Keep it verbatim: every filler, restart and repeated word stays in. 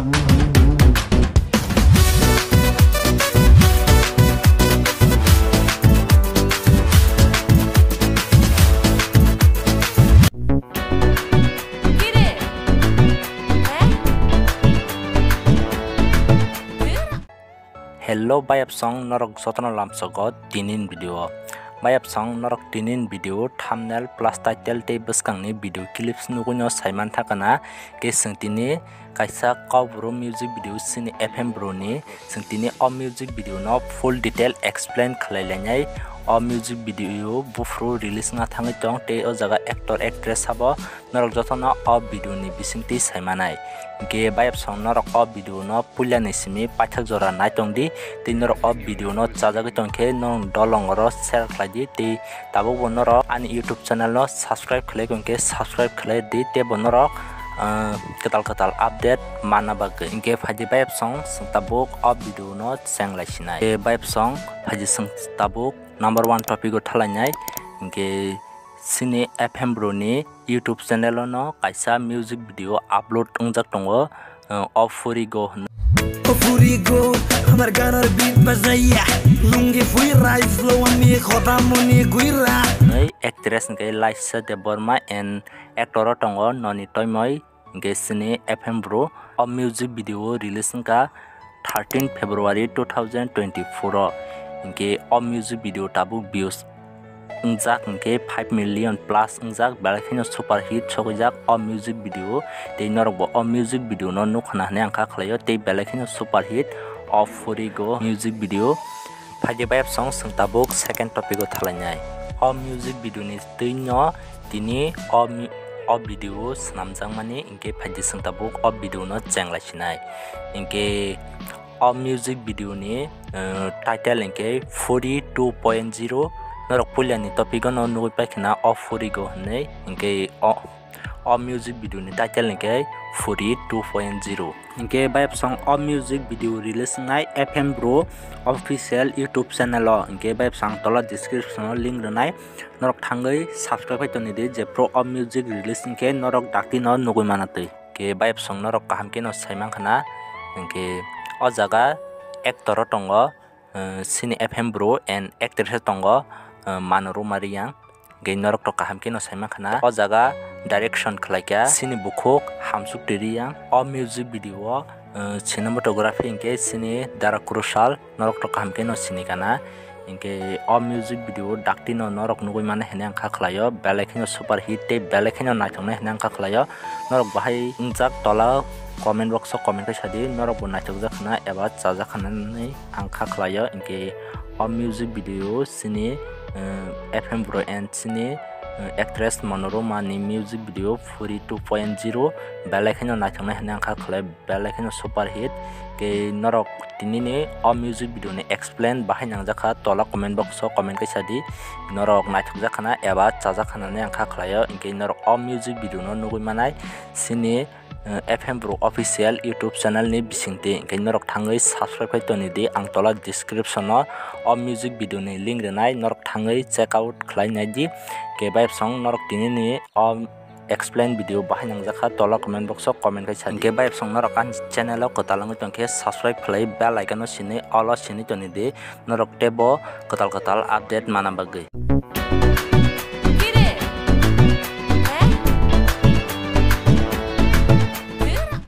Hello bayapsong, norok jotono lamsogo tinin video. Bayapsong norok tinin video thumbnail plus title tei bwskangni video clips nugwino saiman thakana. Ke chwng tini kaisa Kokborok music video chini F M Bro ni, chwng tini o music video no full detail explain khlai lainai. O music video buphuru release wngna thangwi tong tei o jaga actor actress sabo norok jotono o video ni bisingtwi saimanai. Hinkhe bayapsong norok o video no puilani simi paithak jora naitongdi tei norok o video no chajagwi tongkhe norok dolong oro share khlaidi tei tabukbo norok ani YouTube channel no subscribe khlai tongkhe subscribe khlai di tei bo norok, ah, kwtal kwtal update manna bagwi. Hinkhe phaidi bayapsong chwng tabuk o video no chenglai sinai. Hinkhe bayapsong phaidi chwng tabuk number one topic o thalainai. Hinkhe chini F M Bro ni YouTube channel o no kaisa music video upload wngjak tongo, uh, O Phuri Go hwnwi. O phuri go, hamar ganor beat bajaiya. Lungi phui rai flow ami khoda moni guira. Hwnwi actress hwnkhe Laisha Debbarma and actor o tongo Noni Toimoi. Hinkhe chini F M Bro o music video release wngkha thirteen February two thousand twenty-four o. Hinkhe o music video tabuk views wngjak hinkhe five million plus wngjak, belai kheno super hit sogwijak o music video. Tei norokbo o music video no nukha na hinwi ang kha khlaio, tei belai kheno super hit O Phuri Go music video. Phaidi bayapsong chwng tabuk second topic o thalainai. O music video ni twino tini o mi-, o video swnamjakmani hinkhe phaidi chwng tabuk o video no chenglai sinai. Hinkhe o music video ni, eh, title hinkhe Phuri two point zero. Norok puilani topic o no nugwi paikha na O Phuri Go hinwi. Hinkhe o, o music video ni title hinkhe Phuri two point zero. Hinkhe bayapsong o music video release wngnai F M Bro official YouTube channel o. Hinkhe bayapsong tola description o link rwnai. Norok thangwi subscribe khai toni di, jephru o music release hinkhe norok dakti no nugwi mana twi. Hinkhe bayapsong norok kaham khe no saiman khana. Hinkhe o jaga actor o tongo, eh, chini F M Bro and actress o tongo, eh, Manorama Reang. Hinkhe norok to kaham khe no saiman khana. O jaga direction khlaikha chini bukhuk Hamsuk Reang. O music video o, eh, cinematography hinkhe chini Dara Krushal. Norok to kaham khe no sini kana. Hinkhe o music video dakti no norok nugwi mano hinwi ang kha khlaio, belai kheno super hit tei belai kheno naithoknai hinwi ang kha khlaio. Norok bahai wngjak tola comment box o comment khai sadi, norok bo naithokjak khana eba chajak khana hinwi ang kha khlaio. Hinkhe o music video chini, eh, F M Bro and chini, eh, actress Manorama ni music video Phuri two point zero belai kheno naithoknai hinwi ang kha khlai. Belai kheno super hit. Ke norok tinini o music video ni explain bahai nangjakha, tola comment box o comment kaisa di. Norok naithokjak khana eba chajak khana hinwi ang kha khlaio. Hinkhe norok o music video no nugwi manai chini, eh, F M Bro official YouTube channel ni bisingtwi. Hinkhe norok thangwi subscribe khai toni di. Ang tola description o o music video ni link rwnai, norok thangwi check out khlai nai di. Ke bayapsong norok tinini o explain video bahai nangjakha, tola comment box o comment khai sa di. Hinkhe bayapsong norok ani channel o kwtal wngwi tongkhe subscribe khlai, bell icon o sini all o sini toni di, norok teibo kwtal kwtal update mana bagwi.